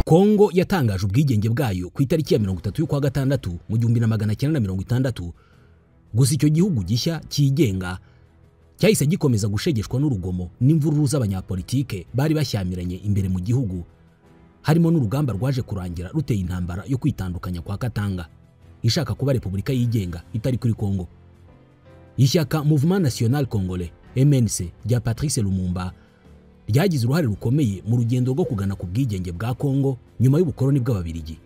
Kongo yatangaje ubwigenge bwayo ku itariki ya 30 y'ukwa gatandatu mu 1960. Gusa icyo gihugu gishya cyigenga cyahise gikomeza gushegeshwa n'urugomo n'imvururu z'abanyapolitike bari bashyamiranye imbere mu gihugu, harimo n'urugamba rwaje kurangira ruteye intambara yo kwitandukanya kwa Katanga ishaka kuba repubulika yigenga itari kuri Kongo. Ishyaka Mouvement National Congolais MNC rya Patrice Lumumba ryagize uruhare rukomeye mu rugendo rwo kugana ku bwigenge bwa Kongo nyuma y'ubukoloni bw'Ababiligi.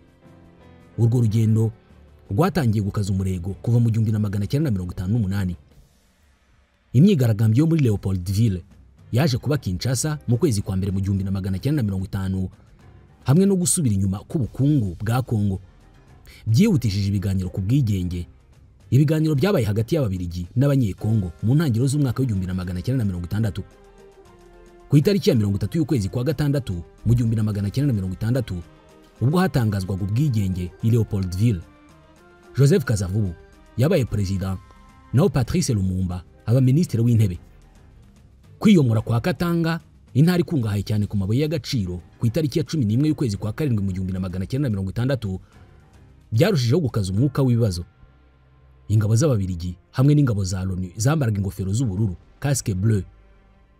Urwo rugendo rwatangiye gukaza umurego kuva mu 1958. Imyigaragambyo yo muri Leopoldville yaje kuba Kinshasa mu kwezi kwa mbere mu 1950, hamwe no gusubira inyuma k'ubukungu bwa Kongo byihutishije ibiganiro ku bwigenge. Ibiganiro byabaye hagati y'Ababiligi n'Abanyekongo mu ntangiriro z'umwaka wa 1960. Ku itariki ya 30 y'ukwezi kwa gatandatu mu 1960, ubwo hatangazwaga ubwigenge i Leopoldville, Joseph Kasavubu yabaye president, naho Patrice Lumumba aba minisitiri w'intebe. Kwiyomora kwa Katanga, intara ikungahaye cyane ku mabuye y'agaciro, ku itariki ya 11 y'ukwezi kwa karindwi mu 1960, byarushijeho gukaza umwuka w'ibibazo. Ingabo z'Ababiligi hamwe n'ingabo za Loni zambaraga ingofero z'ubururu, casque bleu,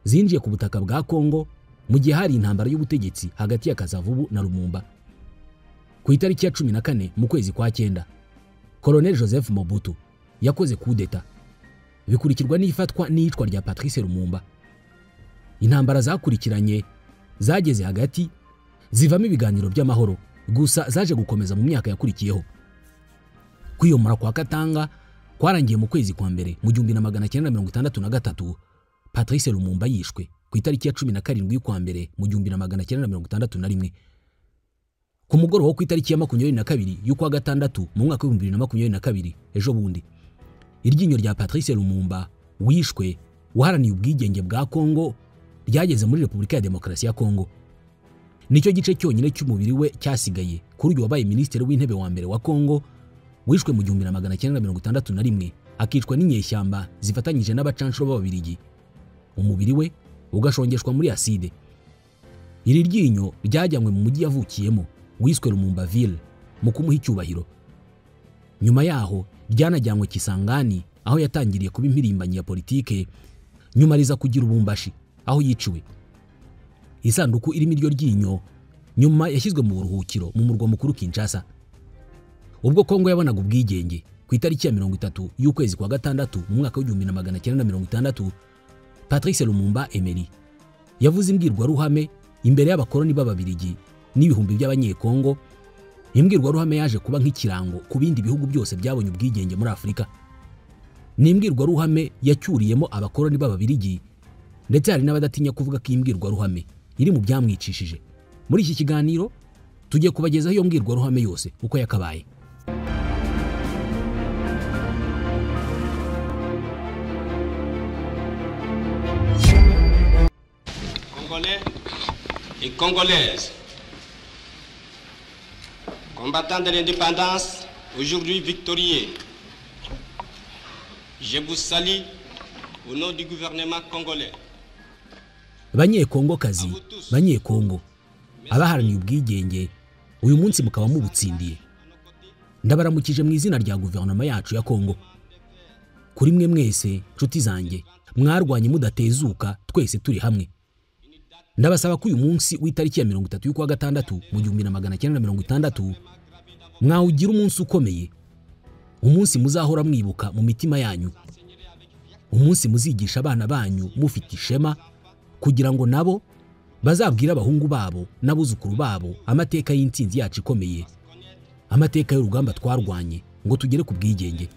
zinjiye ku butaka bwa Kongo mu gihe hari intambara y'ubutegetsi hagati ya Kasavubu na Lumumba. Ku itariki ya 14 mu kwezi kwa 9, Colonel Joseph Mobutu yakoze coup d'etat, bikurikirwa n'ifatwa n'iyicwa rya Patrice Lumumba. Intambara zakurikiranye zageze hagati zivamo ibiganiro by'amahoro, gusa zaje gukomeza mu myaka yakurikiyeho. Kwiyomora kwa Katanga kwarangiye mu kwezi kwa mbere mu 1963, Patrice Lumumba yishwe ku itariki ya 17 y'ukwa mbere mu 1961. Ku mugoroba wo ku itariki ya 22 y'ukwa gatandatu mu mwaka wa 2022, ejo bundi, iryinyo rya Patrice Lumumba wishwe waharaniye ubwigenge bwa Kongo ryageze muri Repubulika ya Demokarasi ya Kongo. Nicyo gice cyonyine cy'umubiri we cyasigaye kuri uyu wabaye minisitiri w'intebe wa mbere wa Kongo, wishwe mu 1961 akicwa n'inyeshyamba zifatanyije n'abacanshuro b'Ababiligi. Umubiri we ugashongeshwa muri acide. Iri ryinyo ryajyanywe mu mujyi yavukiyemo wiswe Lumumbaville mu kumuha icyubahiro. Nyuma yaho ryanajyanywe Kisangani aho yatangiriye kuba impirimbanyi ya politike, nyuma riza kugira Ubumbashi aho yiciwe. Isanduku irimo iryo ryinyo nyuma yashyizwe mu buruhukiro mu murwa mukuru Kinshasa. Ubwo Kongo yabonaga ubwigenge ku itariki ya 30 y'ukwezi kwa gatandatu mu mwaka wa 1960, Patrice Lumumba Emery yavuze imbwirwaruhame imbere y'abakoloni b'Ababiligi n'ibihumbi by'Abanyekongo. Imbwirwaruhame yaje kuba nk'ikirango ku bindi bihugu byose byabonye ubwigenge muri Afurika. Ni imbwirwaruhame yacyuriyemo abakoloni b'Ababiligi, ndetse hari n'abadatinya kuvuga ko imbwirwaruhame iri mu byamwicishije. Muri iki kiganiro tugiye kubagezaho iyo mbwirwaruhame yose uko yakabaye. Congolais et Congolaises, combattants de l'indépendance, aujourd'hui victorieux, je vous salue au nom du gouvernement congolais. Banyekongokazi, Banyekongo, abaharaniye ubwigenge, uyu munsi mukaba mubutsindiye. Ndabaramukije mu izina rya guverinoma yacu ya Kongo. Kuri mwe mwese, nshuti zanjye, mwarwanye mudatezuka, twese turi hamwe. Ndabasaba ko uyu munsi w'itariki ya 30 y'ukwa gatandatu mu 1960 mwawugira umunsi ukomeye, umunsi muzahora mwibuka mu mitima yanyu, umunsi muzigisha abana banyu mufite ishema, kugira ngo nabo bazabwira abahungu babo n'abuzukuru babo amateka y'intsinzi yacu ikomeye, amateka y'urugamba twarwanye ngo tugere ku bwigenge.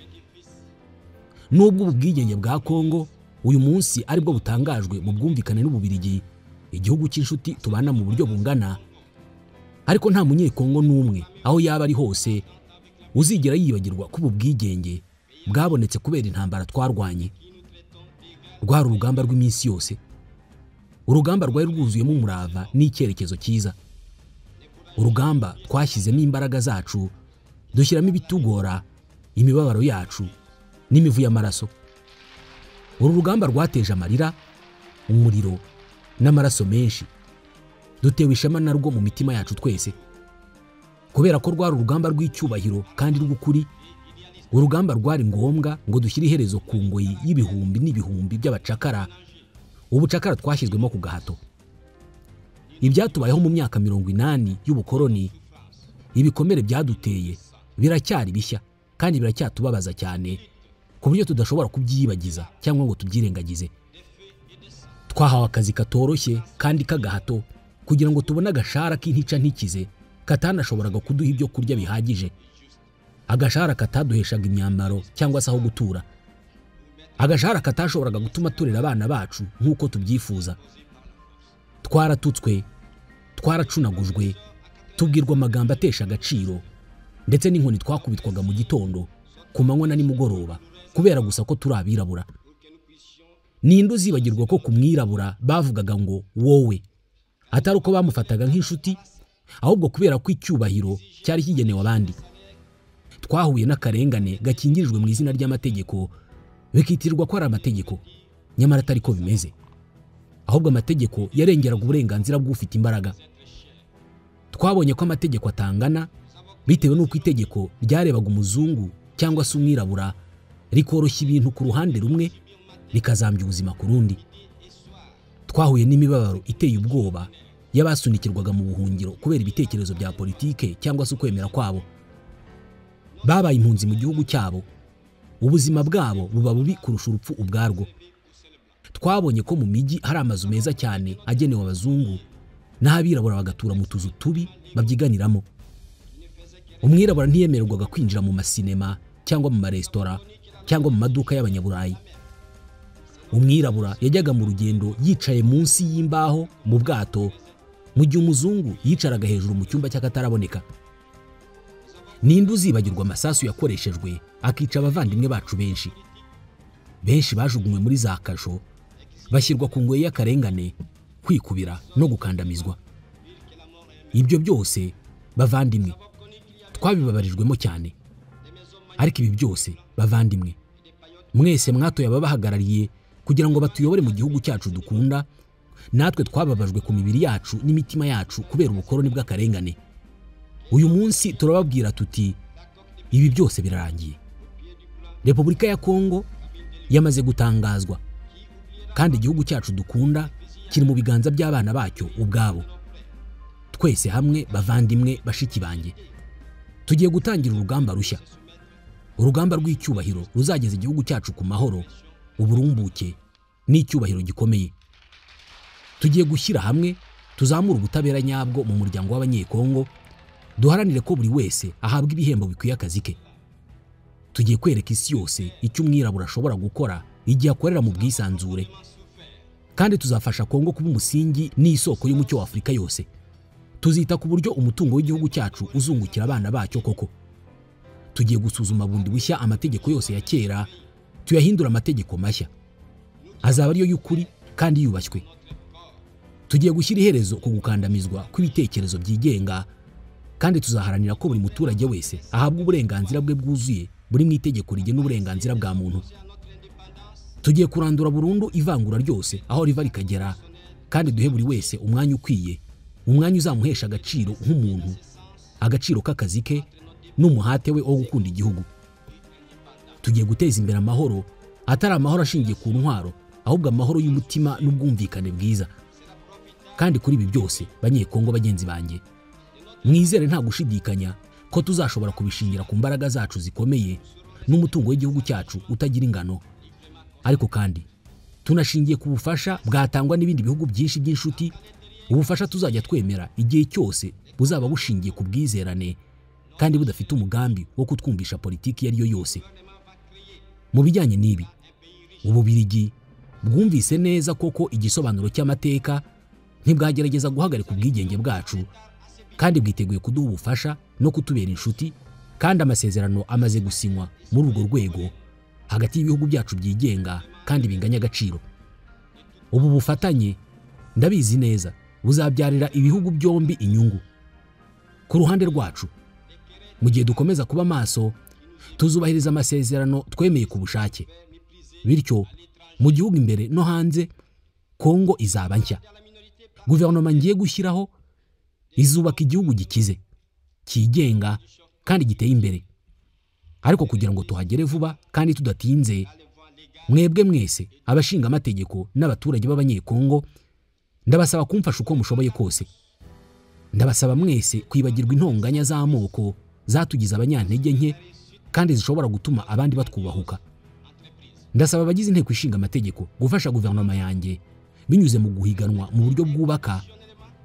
Nubwo ubu bwigenge bwa Kongo uyu munsi aribwo butangajwe mu bwumvikane n'Ububirigi, igihugu cy'inshuti tubana mu buryo bungana, ariko nta munyekongo n'umwe aho yaba ari hose uzigera yibagirwa ko ubu bwigenge bwabonetse kubera intambara twarwanye. Rwari urugamba rw'iminsi yose, urugamba rwari rwuzuyemo umurava n'icyerekezo cyiza, urugamba twashyizemo imbaraga zacu, dushyiramo ibitugora, imibabaro yacu n'imivu y'amaraso. Uru rugamba rwateje amarira, umuriro n'amaraso menshi, dutewe ishema narwo mu mitima yacu twese. Kubera ko rwari urugamba rw'icyubahiro kandi rw'ukuri, urugamba rwari ngombwa ngo dushyire iherezo ku ngoyi y'ibihumbi n'ibihumbi by'abacakara, ubucakara twashyizwemo ku gahato. Ibyatubayeho mu myaka 80 y'ubukoroni, ibikomere byaduteye biracyari bishya kandi biracyatubabaza cyane ku buryo tudashobora kubyiyibagiza cyangwa ngo tubyirengagize. Twahawe akazi katoroshye kandi k'agahato kugira ngo tubone agashahara k'intica ntikize katanashoboraga kuduha ibyo kurya bihagije, agashahara kataduheshaga imyambaro cyangwa se aho gutura, agashahara katashoboraga gutuma turera abana bacu nk'uko tubyifuza. Twaratutswe, twaracunagujwe, tubwirwa amagambo atesha agaciro, ndetse n'inkoni twakubitwaga mu gitondo, ku manywa na nimugoroba, kubera gusa ko turi abirabura. Ninde uzibagirwa ko ku mwirabura bavugaga ngo wowe, atari uko bamufataga nk'inshuti, ahubwo kubera ko icyubahiro cyari kigenewe abandi. Twahuye n'akarengane gakingirijwe mu izina ry'amategeko, bikitirwa ko ari amategeko, nyamara atari ko bimeze. Ahubwo amategeko yarengeraga uburenganzira bw'ufite imbaraga. Twabonye ko amategeko atangana bitewe n'uko itegeko ryarebaga umuzungu cyangwa se umwirabura, rikoroshya ibintu ku ruhande rumwe rikazambya ubuzima ku rundi. Twahuye n'imibabaro iteye ubwoba y'abasunikirwaga mu buhungiro kubera ibitekerezo bya politike cyangwa se ukwemera kwabo. Babaye impunzi mu gihugu cyabo, ubuzima bwabo buba bubi kurusha urupfu ubwarwo. Twabonye ko mu mijyi hari amazu meza cyane agenewe abazungu, n'abirabura bagatura mu tuzu tubi babyiganiramo. Umwirabura ntiyemererwaga kwinjira mu masinema cyangwa mu maresitora cyangwa mu maduka y'abanyaburayi. Umwirabura yajyaga mu rugendo yicaye munsi y'imbaho mu bwato, mu gihe umuzungu yicaraga hejuru mu cyumba cy'akataraboneka. Ninde uzibagirwa amasasu yakoreshejwe akica abavandimwe bacu benshi? Benshi bajugunywe muri za kasho, bashyirwa ku ngoyi y'akarengane, kwikubira no gukandamizwa. Ibyo byose bavandimwe twabibabarijwemo cyane. Ariko ibi byose bavandimwe, mwese mwatoye ababahagarariye kugira ngo batuyobore mu gihugu cyacu dukunda, natwe twababajwe ku mibiri yacu n'imitima yacu kubera ubukoroni bw'akarengane. Uyu munsi turababwira tuti ibi byose birarangiye. Repubulika ya Kongo yamaze gutangazwa, kandi igihugu cyacu dukunda kiri mu biganza by'abana bacyo ubwabo. Twese hamwe bavandimwe bashiki banjye, tugiye gutangira urugamba rushya, urugamba rw'icyubahiro ruzageza igihugu cyacu ku mahoro, uburumbuke n'icyubahiro gikomeye. Tugiye gushyira hamwe tuzamura ubutabera nyabwo mu muryango w'Abanyekongo, duharanire ko buri wese ahabwa ibihembo bikwiye akazi ke. Tugiye kwereka isi yose icyo umwirabura ashobora gukora igihe akorera mu bwisanzure, kandi tuzafasha Kongo kuba umusingi n'isoko y'umucyo wa Afurika yose. Tuzita ku buryo umutungo w'igihugu cyacu uzungukira abana bacyo koko. Tugiye gusuzuma bundi bushya amategeko yose ya kera, tuyahindura amategeko mashya azaba ariyo y'ukuri kandi yubashywe. Tugiye gushyira iherezo ku gukandamizwa kw'ibitekerezo byigenga, kandi tuzaharanira ko buri muturage wese ahabwa uburenganzira bwe bwuzuye buri mu itegeko rigena uburenganzira bwa muntu. Tugiye kurandura burundu ivangura ryose aho riva rikagera, kandi duhe buri wese umwanya ukwiye, umwanya uzamuhesha agaciro nk'umuntu, agaciro k'akazi ke n'umuhate we wo gukunda igihugu. Tugiye guteza imbere amahoro, atari amahoro ashingiye ku ntwaro, ahubwo amahoro y'umutima n'ubwumvikane bwiza. Kandi kuri ibi byose Banyekongo bagenzi banjye, mwizere nta gushidikanya ko tuzashobora kubishingira ku mbaraga zacu zikomeye n'umutungo w'igihugu cyacu utagira ingano. Ariko kandi tunashingiye ku bufasha bwatangwa n'ibindi bihugu byinshi by'inshuti, ubufasha tuzajya twemera igihe cyose buzaba bushingiye ku bwizerane kandi budafite umugambi wo kutwumvisha politiki iyo ari yo yose. Mu bijyanye n'ibi, Ububirigi bwumvise neza koko igisobanuro cy'amateka, ntibwagerageza guhagarika ubwigenge bwacu, kandi bwiteguye kuduha ubufasha no kutubera inshuti, kandi amasezerano amaze gusinywa muri urwo rwego hagati y'ibihugu byacu byigenga kandi binganya agaciro. Ubu bufatanye ndabizi neza buzabyarira ibihugu byombi inyungu. Ku ruhande rwacu, mu gihe dukomeza kuba maso, tuzubahiriza amasezerano twemeye ku bushake. Bityo mu gihugu imbere no hanze, Kongo izaba nshya. Guverinoma ngiye gushyiraho izubaka igihugu gikize, cyigenga kandi giteye imbere. Ariko kugira ngo tuhagere vuba kandi tudatinze, mwebwe mwese abashinga amategeko n'abaturage b'Abanyekongo, ndabasaba kumfasha uko mushoboye kose. Ndabasaba mwese kwibagirwa intonganya z'amoko zatugize abanyantege nke kandi zishobora gutuma abandi batwubahuka. Ndasaba abagize inteko ishinga amategeko gufasha guverinoma yanjye binyuze mu guhiganwa mu buryo bwubaka,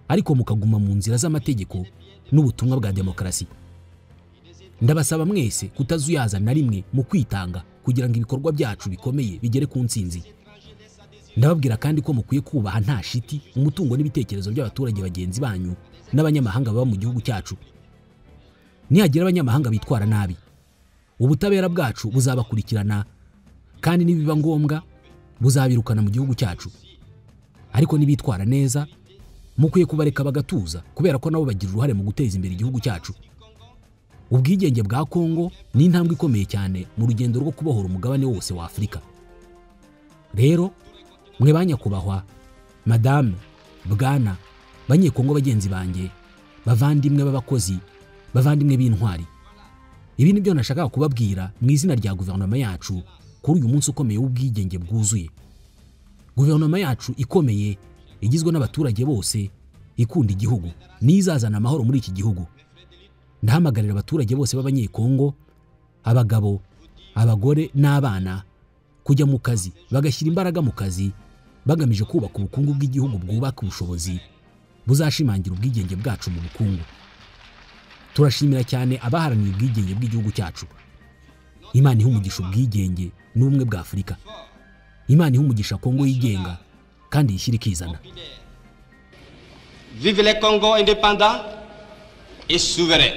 ariko mukaguma mu nzira z'amategeko n'ubutumwa bwa demokarasi. Ndabasaba mwese kutazuyaza na rimwe mu kwitanga kugira ngo ibikorwa byacu bikomeye bigere ku ntsinzi. Ndababwira kandi ko mukwiye kubaha nta shiti umutungo n'ibitekerezo by'abaturage bagenzi banyu n'abanyamahanga baba mu gihugu cyacu. Nihagira abanyamahanga bitwara nabi, ubutabera bwacu buzabakurikirana, kandi nibiba ngombwa buzabirukana mu gihugu cyacu. Ariko nibitwara neza, mukwiye kubareka bagatuza, kubera ko nabo bagira uruhare mu guteza imbere igihugu cyacu. Ubwigenge bwa Kongo ni intambwe ikomeye cyane mu rugendo rwo kubohora umugabane wose wa Afurika. Rero mwe banyakubahwa, madame, bwana, Banyekongo bagenzi banjye, bavandimwe b'abakozi, bavandimwe b'intwari, ibi nibyo nashakaga kubabwira mu izina rya guverinoma yacu kuri uyu munsi ukomeye w'ubwigenge bwuzuye. Guverinoma yacu ikomeye igizwe n'abaturage bose ikunda igihugu, nizazana amahoro muri iki gihugu. Ndahamagarira abaturage bose b'Abanyekongo, abagabo, abagore n'abana, kujya mu kazi, bagashyira imbaraga mu kazi bagamije kubaka ubukungu bw'igihugu bwubaka ubushobozi buzashimangira ubwigenge bwacu mu bukungu. Turashimira cyane abaharaniye ubwigenge bw'igihugu cyacu. Imana ihe umugisha ubwigenge n'ubumwe bwa Afurika. Imana ihe umugisha Kongo yigenga kandi yishyira ikizana. Vive le Congo indépendant et souverain.